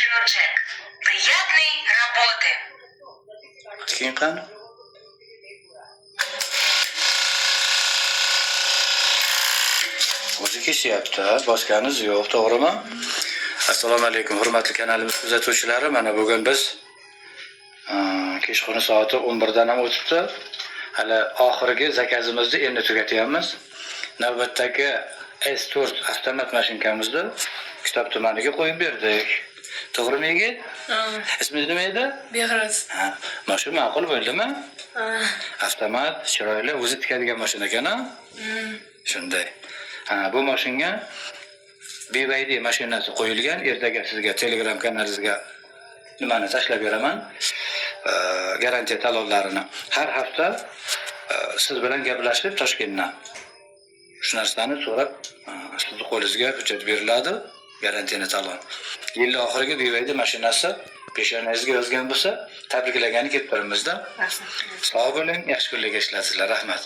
Машину Джек. Приятной работы! Tiking qani. O'zi kesyapti, bosganingiz yo'q, to'g'rimi? Assalomu alaykum, hurmatli kanalimiz kuzatuvchilari. Mana bugun biz kechqurun soati 11 dan ham o'tibdi. Hali oxirgi zakazimizni endi tugatyapmiz. Navbatdagi S4 avtomat mashinkamizni Kitob tumaniga qo'yib berdik. To'g'rimi, yigit? Ismingiz nima edi? Behruz. Ha, mana shu ma'qul bo'ldimi? Ha. Avtomat, chiroyli, o'zi tikadigan mashina ekan, a? Shunday. Ha, bu mashinga BYD mashinasi qo'yilgan. Ertaga sizga Telegram kanalingizga nimani tashlab beraman? Garantiya talonlarini. Har hafta siz bilan gaplashib Toshkentdan shu narsani so'rab, sizni qo'lingizga hujjat beriladi, garantiyani talon. Yil oxiriga BYD mashinasi peshonangizga yozgan bo'lsa, tabriklagani kelib turamizda. Sog' bo'ling, yaxshi kunlarga ishlatsizlar. Rahmat.